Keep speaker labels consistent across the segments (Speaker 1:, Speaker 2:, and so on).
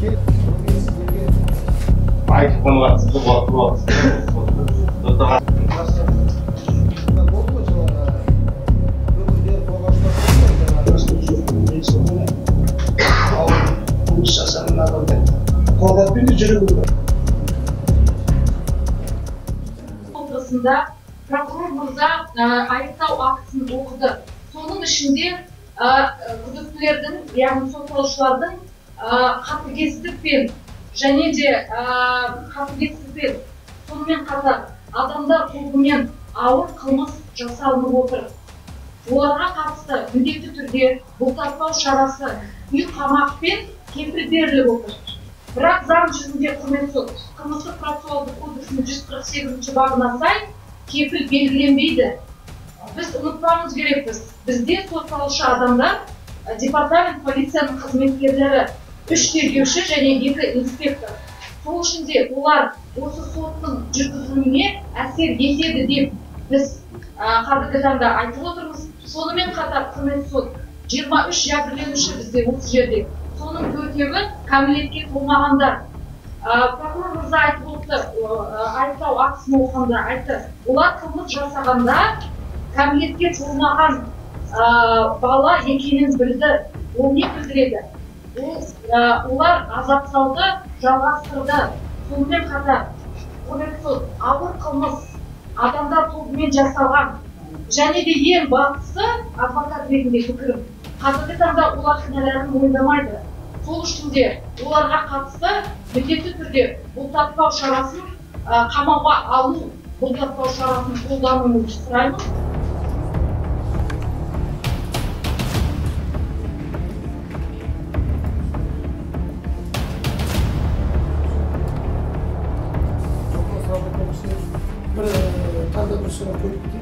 Speaker 1: Отырысында прокурор мырза айыптау актісін оқыды. Соның ішінде күдіктілердің, яғни сотталушылардың қатыгездікпен және де қатыгездікпен, сонымен қатар адамдар тобымен ауыр қылмыс жасалынып отыр. Оларға қатысты міндетті түрде бұлтартпау шарасы үй қамақпен кепіл беріліп отыр. Бірақ заң жүзінде құрметті сот, қылмыстық процессуалдық кодексінің 148 бабына сай кепіл белгіленбейді. Біз ұмытпауымыз керекпіз. Бізде сотталушы адамдар, департамент полицияның қызметкерлері, 3 тергеуші және 2 инспектор. Сол үшін де олар осы соттың жүргізілуіне әсер етеді деп біз қазіргі таңда айтып отырмыз. Сонымен қатар құрметті сот, 23 жәбірленуші бізде осы жерде. Соның 4-еуі кәмелетке толмағандар. Прокурор мырза айтып отты, айыптау актісін оқығанда айтты, олар қылмыс жасағанда кәмелетке толмаған бала екенін білді. Ол не білдіреді? Олар азаптауды жалғастырды. Сонымен қатар құрметті сот, ауыр қылмыс адамдар тобымен жасалған. Және де ең бастысы, адвокат ретінде пікірім, қазіргі таңда олар кінәларын мойындамайды. Сол үшін де оларға қатысты міндетті түрде бұлтартпау шарасын, қамауға алу бұлтартпау шарасын қолдануыңызды сұраймын.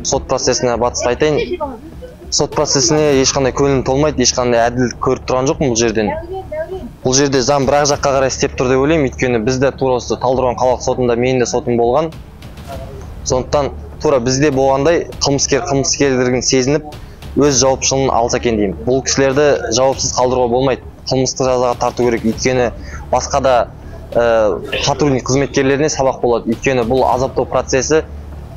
Speaker 2: Сот процесіне батысты айтайын. Сот процесіне ешқандай көңілім толмайды, ешқандай әділдік көріп тұрған жоқпын бұл жерден. Бұл жерде заң бір жаққа қарай істеп тұр деп ойлаймын, өйткені бізде тура осы Талдықорған қалалық сотында менің де сотым болған. Сондықтан тура бізде болғандай қылмыскер қылмыскерлігін сезініп, өз жауапшылығын алса екен деймін. Бұл кісілерді жауапсыз қалдыруға болмайды, қылмыстық жазаға тарту керек, өйткені басқа да патрульный қызметкерлеріне сабақ болады. Өйткені бұл азаптау процесі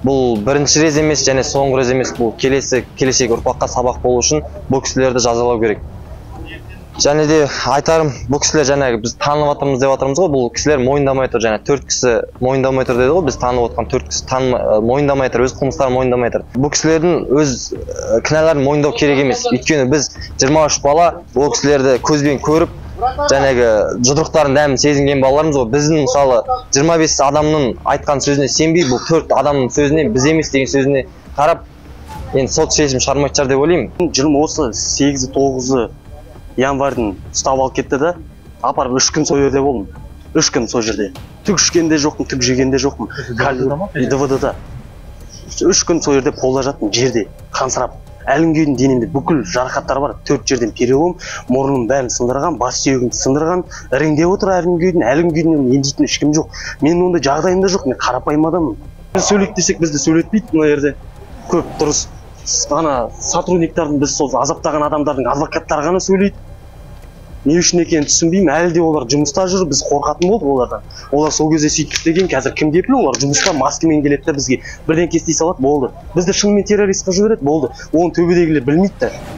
Speaker 2: бұл бірінші рет емес және соңғы рет емес, бұл келесі келешек ұрпаққа сабақ болу үшін бұл кісілерді жазалау керек. Және де айтарым, бұл кісілер жаңағы біз танып жатырмыз деп жатырмыз ғой, бұл кісілер мойындамай тұр, жаңа 4 кісі мойындамай тұр деді ғой, біз танып отқан 4 кісі мойындамай тұр, өз қылмыстарын мойындамай тұр. Бұл кісілердің өз кінәларын мойындау керек емес, өйткені біз 23 бала ол кісілерді көзбен көріп, жаңағы жұдырықтардың дәмін сезінген балаларымыз ғой. Біздің мысалы 25 адамның айтқан сөзіне сенбей, бұл 4 адамның сөзіне, біз емес деген сөзіне қарап, енді сот шешім шығармайтын шығар деп ойлаймын.
Speaker 3: 28-9 январьдың ұстап алып кетті да, апарып 3 күн сол жерде болдым. 3 күн сол жерде. Түк ішкен де жоқпын, түк жеген де жоқпын. ДВД-да. 3 күн сол жерде қолда жаттым, жерде, қансырап. Әлі күнге дейін денемде бүкіл жарақаттар бар, 4 жерден перелом, мұрнымның бәрін сындырған, бас сүйегімді сындырған, іріңдеп отыр әлі күнге дейін, әлі күнге дейін емдейтін ешкім жоқ. Менің ондай жағдайым да жоқ, мен қарапайым адаммын. Біз сөйлейік десек, бізді сөйлетпейді мына жерде. Көп дұрыс. Ана сотрудниктардың, біз сол азаптаған адамдардың адвокаттары ғана сөйлейді. Не үшін екенін түсінбеймін, әлі де олар жұмыста жүр, біз қорқатын болдық олардан. Олар сол кезде сөйтіп істеген, қазір кім кепіл, олар жұмыста маскамен келеді де бізге бірдеңке істей салады, болды. Бізді шынымен террористқа жібереді, болды. Оны төбедегілер білмейді де.